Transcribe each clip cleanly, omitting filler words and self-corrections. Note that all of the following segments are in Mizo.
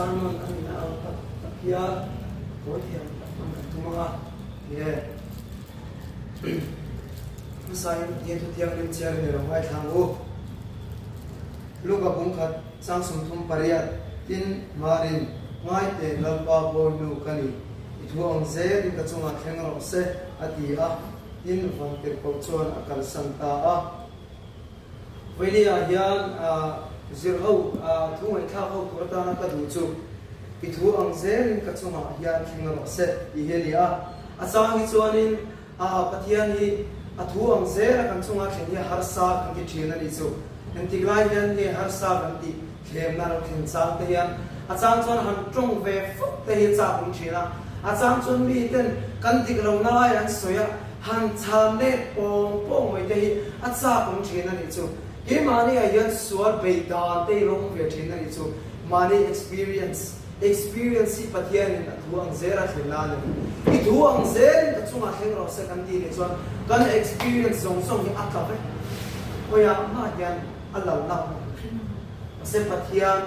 Sermon a nihna ang tak tak hian tawi thiam tak hman kan tum ang a, nge hmasain Pathian thu thianghlim chhiarin i lo ngaithla ang u. Luka bungkhat chang 38, Tin, Marin, Ngaite Lalpa Bawinu ka ni, i thu ang zelin ka chungah thleng rawh se, a ti a, tin, Vantirhkoh chuan a kalsan ta a. Vawinia hian zir ho thu ngaihthlak ho tur atana ka duh chu i thu ang zelin ka chungah hian thleng rawh se tih hi a ni a. A chang hi chuanin Pathian hi a thu ang zela kan chunga thlen hi harsa kan ti thin a nih chu. Engtik lai hian nge harsa kan tih thlemna lo thlen chang te hian a chang chuan han tawng ve fuk te hi chak awm thin a. A chang chuan miten kan dik lohna lai an sawi a, han chhan let pawng pawng mai te hi a chak awm thin a nih chu. Keimahni ah hian sual beih dan te hi lo awm ve thin a nih chu. Mahni experience, experience hi Pathianin a thu ang zel a thlen nan a ni. I thu ang zelin ka chungah thleng rawh se kan tih nih chuan kan experience zawng zawng hi a tla vek. Khawiah mah hian a lo lak lo hrim. Mahse Pathian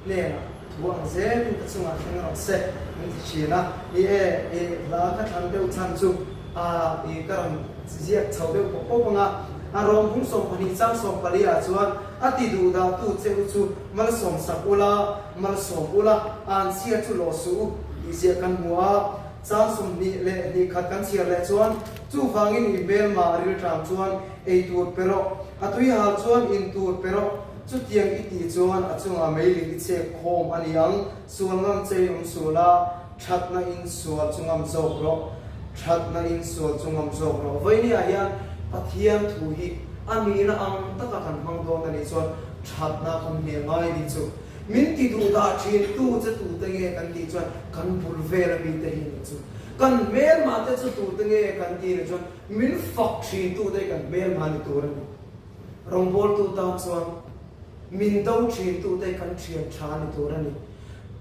hnenah thu ang zelin ka chungah thleng rawh se an ti thin a. Ni e, i hla ka thlan deuh chhan chu a i ka rawn ziak chho deuh pawp pawp ang a. A rawng hung 12 chang 14 ah chuan a ti duh dah tu che u chu malsawm sak ula, malsawm ula, an chhia chu lawh suh u tih ziah kan hmu a. Chang 22 kan chhiar leh chuan chuvangin i hmelma rilṭam chuan ei tur pe rawh, a tui hal chuan in tur pe rawh. Chutiang i tih chuan a chungah meiling i chek khawm a ni ang, sual ngam che i awm sual a, thatna in sual chu ngam zawk rawh, thatna in sual chu ngam zawk rawh. Vawinia hian Pathian thu hi a nihna ang taka kan hmang dawn a nih chuan thatna kan hne ngai a nih chu. Min ti duh dah thin tu che tute nge kan tih chuan kan bul vel ami te hi a nih chu. Kan hmelmah te chu tute nge kan tih nih chuan min fak thin tute hi kan hmelmah ni tur a ni. Rawngbawltu tan chuan min do thintute kan thian tha ni tur a ni.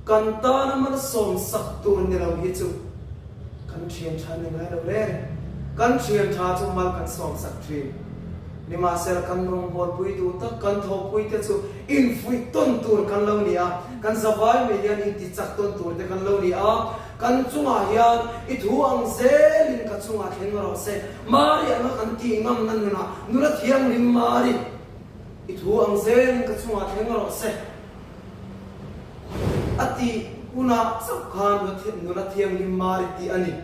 Kan tana malsawm sak tur ni lo hi chu kan thian tha ni ngai lo reng. Kan thian tha chu mal kan sawm sak thin. Nimahsela kan rawngbawlpui duh tak kan thawhpui te chu infuih tawn tur kan lo ni a, kan zavai mai hian intichak tawn tur te kan lo ni a. Kan chungah hian i thu ang zelin ka chungah thleng rawh se. Mari anga kan tih ngamna nunah nula thianghlim Mari, i thu ang zelin ka chungah thleng rawh se. A tih hunah chauh khan nula thianghlim Mari tih a ni.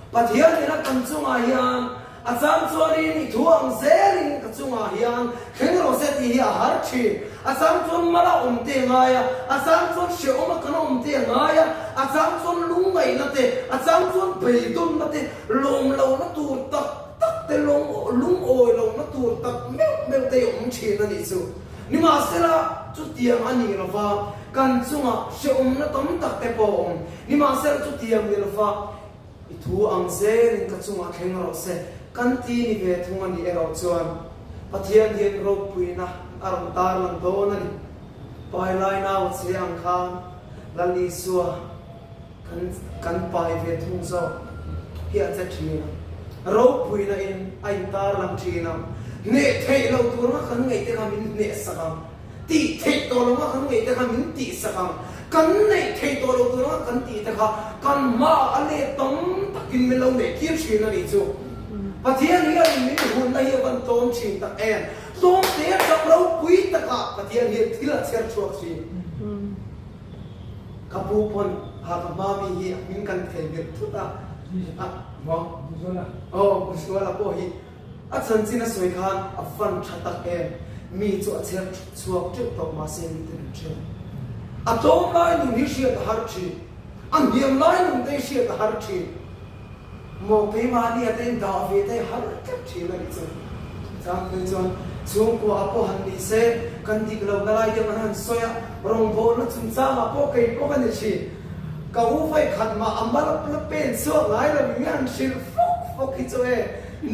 Pathian ina kan chungah hian a chang chuanin i thu ang zelin ka chungah hian thleng rawh se tih hi a har thin. A chang chuan mal a awm te a ngai a, a chang chuan hrehawm a kan awm te a ngai a, a chang chuan lungngaihna te, a chang chuan beidawnna te, lawm lohna tur tak tak te, lungawi lohna tur tak meuh meuh te hi a awm thin a nih chu. Nimahsela, chutiang a nih lova, kan chungah hrehawmna tam tak te pawh a awm. Nimahsela, chutiang ni lova, I thu ang zelin ka chungah thleng rawh se, kan ti ni ve thung a nih erawh chuan Pathian hian ropuina a rawn tarlang dawn a ni. Pai lai nau a che ang khan Lal Isua kan kan pai ve thung zawk hi a che thin a, ropuina in a in tarlang thin ang. Hneh theih loh tur anga kan ngaih te kha min hneh sak ang. Tih theih tawh lo anga kan ngaih te kha min tih sak ang. Kan neih theih tawh lo tur anga kan tih te kha kan hmaah a let tam takin min lo neih tir thin a nih chu. Pathian hian min hunna hi a van tlawm thin tak em? Tlawm te atang ropui takah Pathian hian thil a chher chhuak thin. Ka pu pawn ha ka hma mi hi a hming kan thei nghet thut a. Maw? Aw, Buzuala pawh hi. A chanchin a sawi khan a fan tha tak em? Mi chu a chher chhuak teuh tawh mahse mi ten an hria. A tlawm lai nun hi hriat a har thin. A hniam lai nun te hi hriat a har thin. Maw keimahni a te in dah ve te hi har tlat thin a nih chu. Chang phei chuan chhungkua ah pawh han ni se kan dik lo na lai deuh an han sawi a, rawngbawlna chungchang ah pawh kei pawh ka ni thin. Ka u vawi khat mah a mal la pen chhuak ngai lo in an hrilh fawk fawk hi chu e.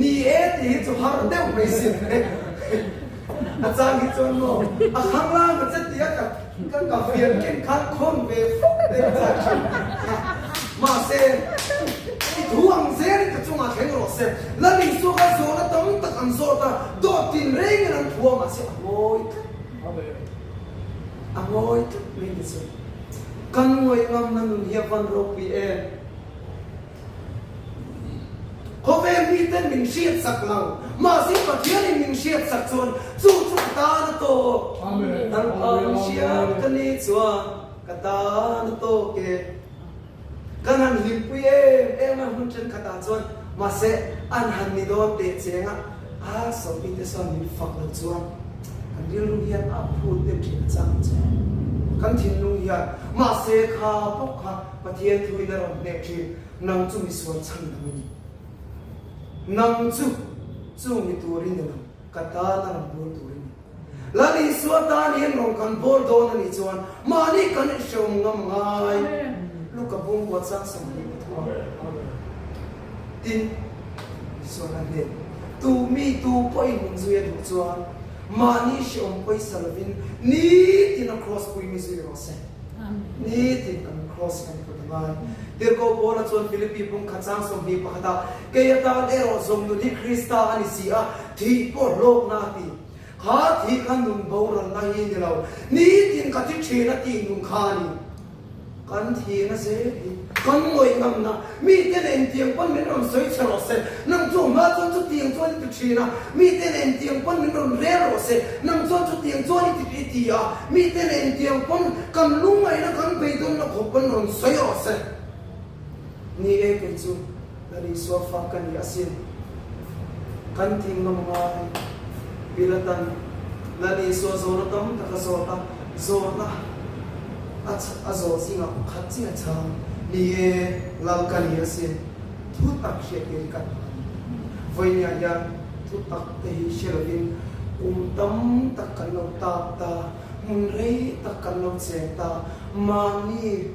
Ni e tih hi chu har deuh mai sin e. A chang hi chuan maw a khang lang ka che tih a ka ka ka fian ken khan khawn ve fawk te ka chak thin. Mahse i thu ang zelin ka chungah thleng rawh se. Lal Isua kha zawhna tam tak an zawt a, dawt tin rengin an thu a mahse a ngawi tlat. A ngawi tlat mai ni chu. Kan ngawih ngamna nun hi a van ropui em? Khawvel miten min hriatsak lo, mahse Pathianin min hriatsak chuan chu chu ka tan a tawk. Lalpa min hriat ka ni chuan ka tan a tawk e. Kan han hlimpui em em a hun thenkhatah chuan mahse an han ni dawn teh cheng a, a sawmite sawn min fak lo chuan kan rilru hian a phut deuh thin a chang che. Kan thinlung hian mahse kha bawk kha Pathian thuin a rawn hneh thin, nang chu misual chhan dang i ni. Nang chu chung ni tur i ni lo, ka tan a rawn bur tur i ni. Lal Isua tan hian rawn kan bawr dawn a nih chuan mahni kan inhrehawm ngam ngai. Luka bungkua chang 23 Tin, Isua kan hnen, Tu mi tu pawhin min zui a duh chuan mahni hrehawm pawisa lovin nitin a kraws pui mi zui rawh se. Nitin kan kraws kan put a ngai. Tirhkoh Paula chuan Philippi bungkhat chang 21 ah, Kei atan erawh zawm nun hi Krista a ni si a, thih pawh hlawkna a ti. Kha thih kha nun boralna hi ni lo, nitin ka thi thin a tih nun kha a ni. Kan thihna zel hi kan ngawih ngamna, mite nen tiang pawn min rawn sawi che rawh se, nang chu hma chuan chutiang chuan i ti thin a, mite nen tiang pawn min rawn rel rawh se, nang chuan chutiang chuan i ti i ti a, mite nen tiang pawn kan lungngaihna kan beidawnna khawp pawn rawn sawi rawh se. Ni e, kei chu Lal Isua fa ka ni asin. Kan ti ngam ngai. Pilatan Lal Isua zawhna tam tak a zawt a, zawhna a zawh zingah pakhat chiah a chhang. Ni e, Lal ka ni asin. Thu tak hriattir hi ka hna a ni. Vawinia hian thu tak te hi hre lovin kum tam tak kan lo tap ta, hmun rei tak kan lo cheng ta, mahni,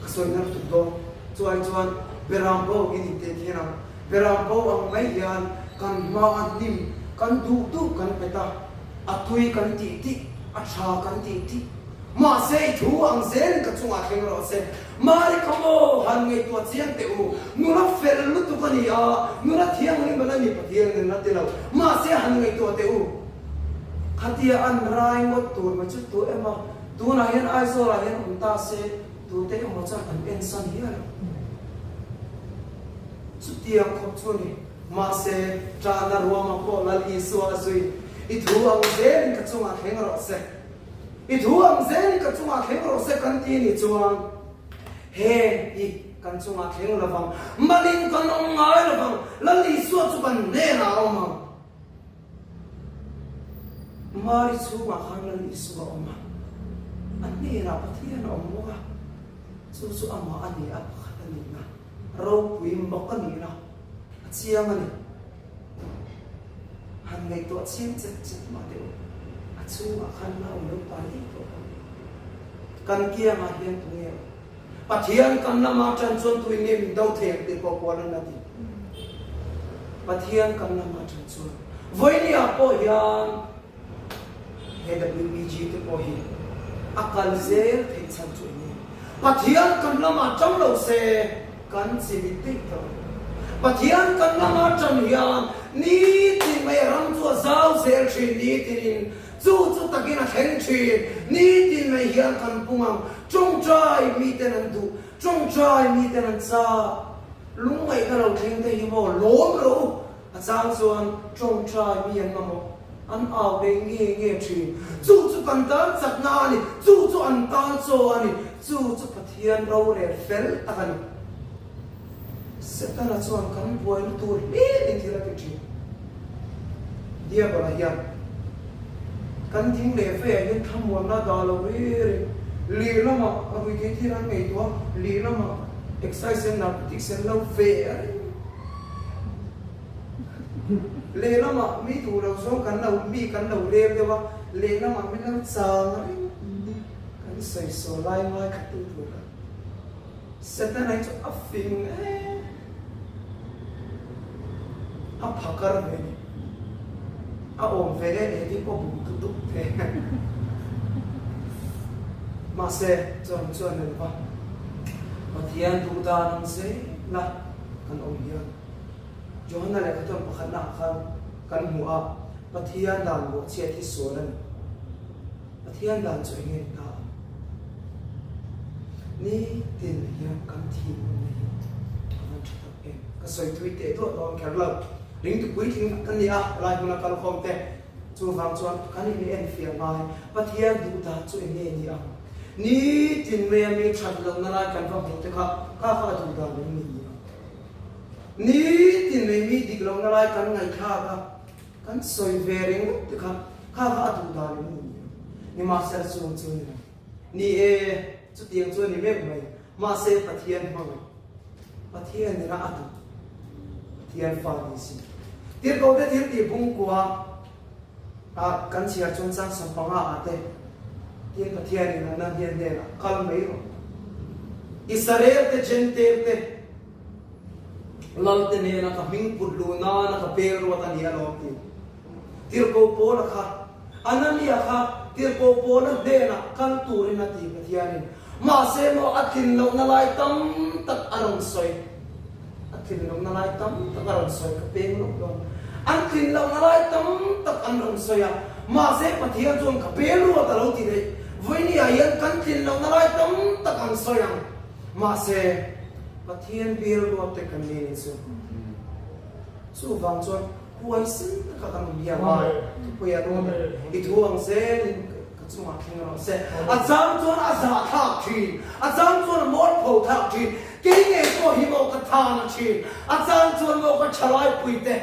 Ka sawi nar tuk dawn. Chuai chuan Beram bo in inteh thian ang. Beram bo ang mai hian kan hma a hnim kan duh duh kan pet a, a tui kan tih tih, a tha kan tih tih. Mahse i thu ang zelin ka chungah thleng rawh se. Mari kha maw han ngaihtuah chiang teh u. Nula fel lutuk a ni a, nula thianghlim ala ni Pathian nen a ti lo. Mahse han ngaihtuah teh u. Khatia an rai ngawt tur mai chu tu emaw Tunah hian Aizawlah hian awm ta se tute emaw chuan an ensan hial ang. Chutiang khawp chu a ni. Mahse, ṭahna ruamah pawh Lal Isua a zui. I thu ang zelin ka chungah thleng rawh se. I thu ang zelin ka chungah thleng rawh se kan ti ni chuan heng hi kan chungah thleng lovang. Malin kan awm ngai lovang. Lal Isua chu kan hnenah a awm ang. Mari chhungah khan Lal Isua a awm a, a hnenah Pathian a awm bawk a, chu chu amah a ni a, pakhat a nihna, ropui mak a nihna a chiang a ni. Han ngaihtuah chiang chet chet mah teh u, a chhungah khan nau lo pai daih tawh bawk. Kan kiangah hian tunge awm? Pathian kan lama tan chuan tuin nge min do thei ang tih pawh puan an la ti. Pathian kan lama tan chuan vawinia pawh hian he WBG te pawh hi a kal zel theih chhan chu eng nge? Pathian kan lama tang lo se kan chimit daih tawh ang. Pathian kan lama tan hian nitin mai a ram chu a zau zel thin nitinin Chu chu takin a thleng thin. Nitin mai hian kan pung ang. Tawngtai miten an duh, tawngtai miten an chak. Lungngaihna lo thleng te hi maw lawm rawh u. A chang chuan tawngtai mi an mamawh, an au leh nge nge thin. Chu chu kan tan chakna a ni, chu chu an tan chaw a ni, chu chu Pathian rorel fel tak a ni. Setana chuan kan buaina tur hlimin thil a ti thin. Diabola hian kan ding leh veiah hian thlamuanna a dah lo ri ri. Lehlamah a rui thei thil an ngaihtuah a, lehlamah excise and narcotics an lo ve a ring. Lehlamah mi duh lo zawng kan lo mi kan lo rel deuh a, lehlamah min lo chang a ring. Kan sawisawi lai ngai kha tu tur kha. Setana hi chu a fing em a phakar ve ni. A awm ve leh leh tih pawh bum dup dup ve. Mahse chuan chuan ni lova Pathian duh dan ang zela kan awm hian Johana lehkhathawn pakhatna ah khan kan hmu a, Pathian dan bawhchhiat hi sual a ni. Pathian dan chu eng nge ni ta ang? Ni tin hian kan thih hun hi a van tha tak em. Ka sawi thui teh duah dawn kher lo. Ringtu puitling kan ni a, helai hmuna kal khawm te chuvang chuan kan in enfiah ngai. Pathian duh dan chu eng nge ni ang? Ni tin mai a mi that lohna lai kan va hmuh te kha kha kha a duh dan em ni ni ang? Ni tin mai mi dik lohna lai kan ngaihthlak a, kan sawi ve ringawt te kha kha kha a duh dan em ni ni ang? Nimahsela chung chu ni lo. Ni e, chutiang chu a ni meuh mai. Mahse Pathian hmangaih, Pathian nena a duh, Pathian fa ni si. Tirhkoh te thil tih bungkua ah kan chhiar chuan chang 15 ah te tin Pathianin a na hnen hnenah kal mai rawh. Israel te Jentail te Lal te nena ka hming put luh nana ka bel ruat a ni alawm ti. Tirhkoh Paula kha Anania kha Tirhkoh Paula hnenah kal turin a ti Pathianin. Mahse maw a tlin lohna lai tam tak a rawn sawi. A tlin lohna lai tam tak a rawn sawi ka peng lawk dawn. An tlin lohna lai tam tak an rawn sawi a, mahse Pathian chuan ka bel ruat a lo ti daih. Vawinia hian kan tlin lohna lai tam tak an sawi ang. Mahse Pathian bel ruat te kan ni ni chu. Chuvang chuan Huaisen taka kan awm hian ngai thupui a rawn i thu ang zelin ka chungah thleng rawh se. A chang chuan a zahthlak thin, a chang chuan a mualpho thlak thin, kei ngei pawh hi maw ka than a thin, a chang chuan maw ka thalaipui te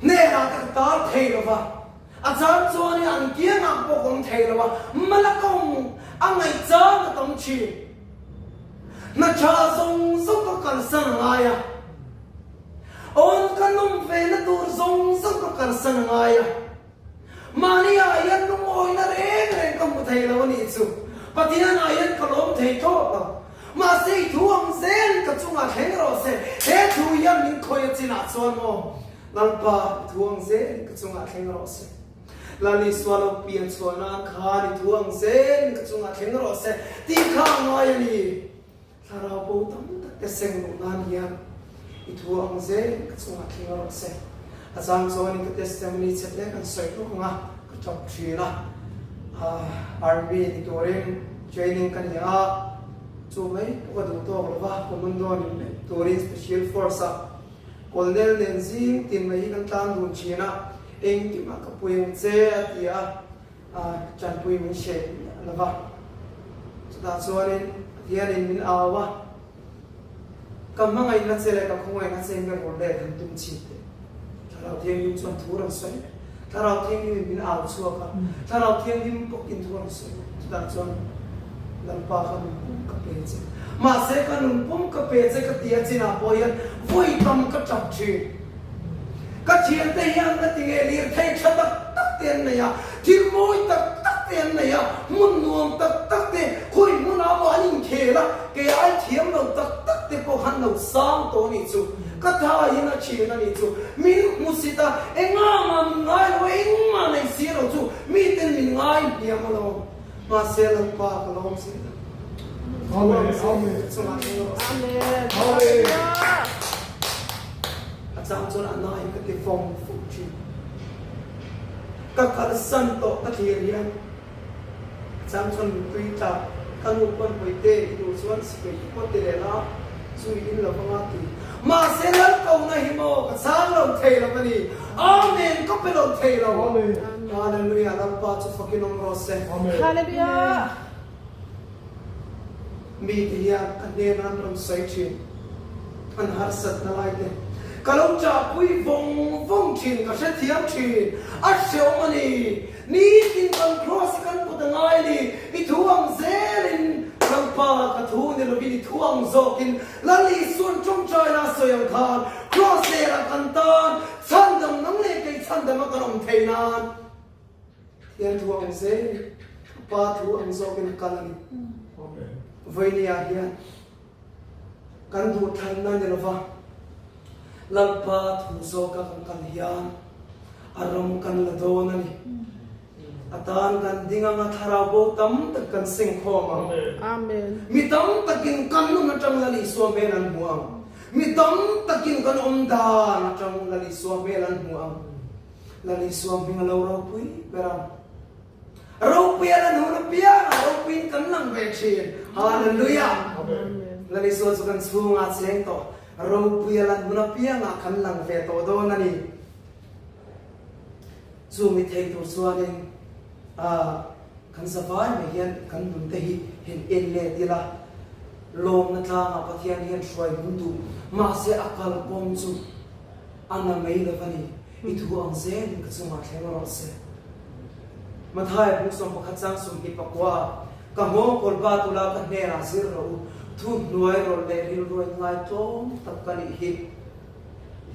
hnenah te ka tar thei lo va, a chang chuan i an kiangah pawh ka awm thei lo a, mala ka awm a ngaih chang ka tam thin. Hna tha zawng zawng ka kalsan a ngai a. Awn ka nawm ve na tur zawng zawng ka kalsan a ngai a, mahni ah hian lungawina reng reng ka hmu thei lo a nih chu. Pathian ah hian ka lawm thei thlawt lo. Mahse i thu ang zel ka chungah thleng rawh se, he thu hian min khawi a chinah chuan maw Lalpa i thu ang zel ka chungah thleng rawh se. Lal Isua lo pian chhuah nan khan i thu ang zel ka chungah thleng rawh se tih kha a ngai a ni. Thlarau bo tam tak te seng loh nan hian i thu ang zel ka chungah thleng rawh se. A chang chuanin ka testimony chhe te kan sawi lawk ang a, ka tap thin a. Army ni turin training ka ni a, chu mai pawh ka duh tawk lo va, commando ni turin special force a colonel nen zing tin mai hi kan tlan dun thin a, engkimah ka pui ang che a ti a. Tanpui min hre lo va, chutah chuanin Pathianin min au a, Ka hmangaihna che leh ka khawngaihna che in ka rawn let han tum chhin teh. Thlarau Thianghlim chuan thu rawn sawi leh. Thlarau Thianghlimin min au chhuak a, Thlarau Thianghlim bawkin thu rawn sawi leh. Chutah chuan Lalpa ka nun pum ka pe che. Mahse ka nun pum ka pe che ka ti a chinah pawh hian vawi tam ka tap thin. Ka thiante hian ka ti nge lirthei tha tak tak te an nei a, thil mawi tak tak te an nei a, hmun nuam tak tak te, khawi hmunah maw an inkhel a, kei ai thiam lo tak tak te pawh khan lo sang tawh a nih chu, ka thaiin a thian a nih chu, min hmusit a, engah mah min ngai lo a, engmah nei si lo chu miten min ngai hniam alawm. Mahse Lalpa ka lawm zel a. Amen. Amen. Chungah thleng rawh se. Amen. Hallelujah. A chang chuan a nai ka ti fawng fawng thin. Ka kalsan tawh ka thlir hian a chang chuan mittui tla ka nu pawn hawite i duh chuan sipai te pawh ti leh la chu i in lo anga ti. Mahse Lal kohna hi maw ka chang lo thei lo a ni. Amen ka pe lo thei lo. Amen. Hallelujah Lalpa chu fakin awm rawh se. Amen. Hallelujah. Mi te hian a hnen an rawn sawi thin an harsatna lai te ka lo chahpui vawng vawng thin ka hrethiam thin a hreawm a ni nitin kan cross hi kan put a ngai a ni i thu ang zelin Lalpa ka thu ni lovin i thu ang zawkin Lal Isuan tawngtaina a sawi ang khan cross lerah kan tan Chhandam nang leh kei chhandam a kan awm thei nan Pathian thu ang zel a Pa thu ang zawkin a kal a ni. Vawinia hian kan duhthlanna ni lova Lalpa thu zawka kan kal hian a ram kan la dawn a ni. A tan kan ding anga thlarau bo tam tak kan seng khawm ang. Amen. Mi tam takin kan nun atang Lal Isua hmel an hmu ang. Mi tam takin kan awm dan atang Lal Isua hmel an hmu ang. Lal Isua hming a lo ropui ber ang. Ropui a lan hun apiang ah ropuiin kan lang ve thin. Hallelujah! Lal Isua chu kan chhungah cheng tawh. Ropui a lan hun apiang ah kan lang ve tawh dawn a ni. Chu mi thei tur chuanin ah kan zavai mai hian kan nun te hi hin en let ila, lawmna tlangah Pathian hian hruai min duh. Mahse a kalkawng chu a na mai lo a ni. I thu ang zelin ka chungah thleng rawh se. Mathaia bung 11 chang 24 ah, Ka nghawng kawl ba tula ka hnenah zir rawh u, thu hnuai rawlh leh rilruai ngai tlawm tak ka nih hi.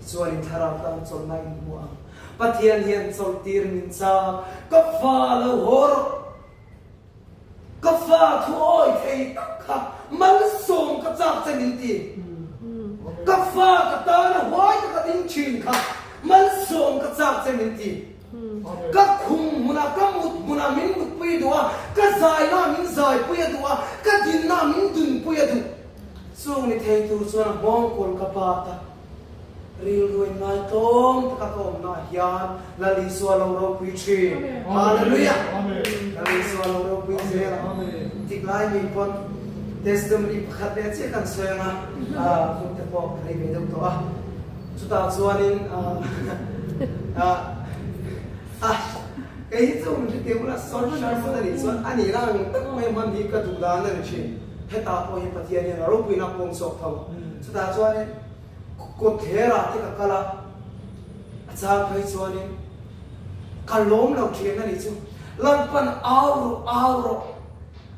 Tichuanin thlarau tan chawlhna in hmu ang. Pathian hian chawlhtir min chak, ka fa lo haw rawh. Ka fa thu awi thei tak kha malsawm ka chak che min ti. Ka fa ka tana huai taka ding thin kha malsawm ka chak che min ti. Ka khum hmunah ka mut hmunah min mutpui a duh a, ka zaina min zaipui a duh a, ka dinna min dunpui a duh. Chung ni thei tur chuan a nghawngkawl ka bat a. Rilru in ngaitlawm taka ka awmna ah hian Lal Isua lo ropui thin. Hallelujah! Lal Isua lo ropui zel ang. Tik lai mi pawn testimony pakhat leh chiah kan sawi ang a, hun te pawh ka rei ve deuh tawh a. Chutah chuanin a kei hi chu min hre bula sawn hran hran a nih chuan a nih lang tak mai hman hi ka duh dan a ni thin. Hetah pawh hi Pathian hian a ropuina a pawng chhuak tho. Chutah chuanin Kawt thlerah te ka kal a, a chang phei chuanin ka lawm lo thian a nih chu. Lalpan au rawh, au rawh,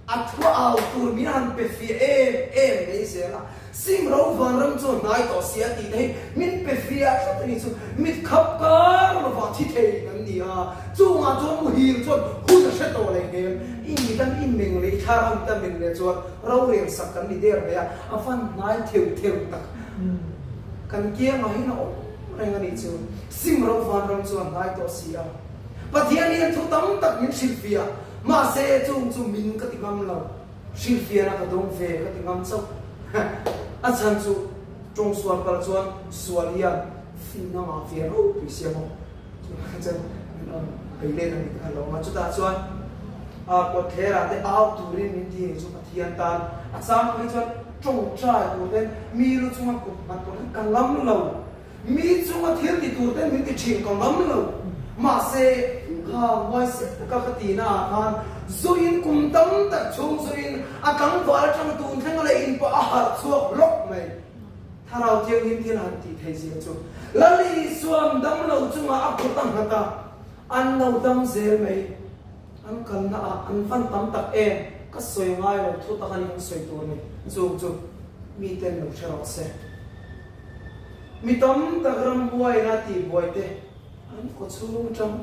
a thu au tur min han pe fiah em em mai zel a. Sim ro vanram chu a hnai tawh si a tih te hi min pe fiah tlat a nih chu. Mit khap kar lovah thi thei kan ni a, chungah chuan muhil chuan hun a hre tawh leh hmel. I mit an inmeng leh i thlar a mit a men leh chuan rorel sak kan ni der mai a, a van hnai theuh theuh tak. Kan kiangah hian a awm reng a nih chu. Sim ro vanram chu a hnai tawh si a. Pathian hian thu tam tak min hrilhfiah, mahse chung chu min ka ti ngam lo. Hrilhfiahna ka dawng ve ka ti ngam chauh. A chhan chu tawng sual kal chuan sual hian finna ngah ve ropui sia maw. Chuvang chuan min rawn bei let a ni kha lo awm a. Chutah chuan kawtthlerah te au turin min ti ni chu Pathian tan a chang phei chuan tawngtai tur ten mi lu chunga kut nghat tur ten ka ngam lo. Mi chunga thil ti tur ten min ti thin ka ngam lo. Mahse kha huaisek taka ka tihna ah khan zuin kum tam tak chhung zuin a tlangval atang tun thleng leh in pawh a harh chhuak hlawk mai. Thlarau Thianghlim thil han tih theih zia chu Lal Isuan damlo chungah a kut a nghat a, an lo dam zel mai. An kalna ah an van tam tak em? Ka sawi ngai lo, thu tak a ni an sawi tur ni. Chung chu miten lo hre rawh se. Mi tam tak ramhuaina tihbuai te an kaw chhung atang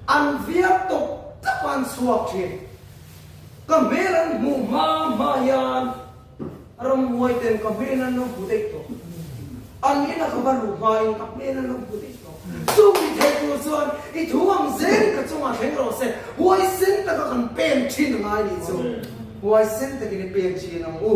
an viak tawp tawp a an chhuak thin. Ka hmel an hmuh hma hma hian Ramhuai ten ka hmel an lo hmu daih tawh. An ina ka va luh hmain ka hmel an lo hmu daih tawh. Chu mi theih tur chuan i thu ang zel ka chungah thleng rawh se, huaisen taka kan pen thin a ngai nih chu. Huaisen takin i pen thin ang u.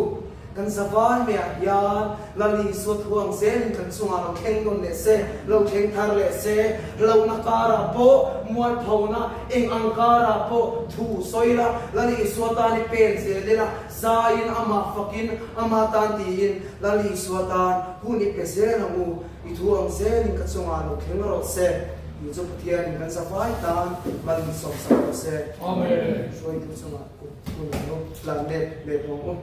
Kan zavai maiah hian Lal Isua thu ang zelin kan chungah lo thleng nawn leh se, lo thleng thar leh se, hlauhna karah pawh, mualphona eng ang karah pawh thu sawi la, Lal Isua tan i pen zel ila, Zaiin amah fakin amah tan tiin Lal Isua tan hun i pe zel ang u, i thu ang zelin ka chungah lo thleng rawh se, tih chu Pathianin kan zavai tan mal min sawmsak rawh se. Amen. Hruaitu chungah kut hun lo tlan let let ang u.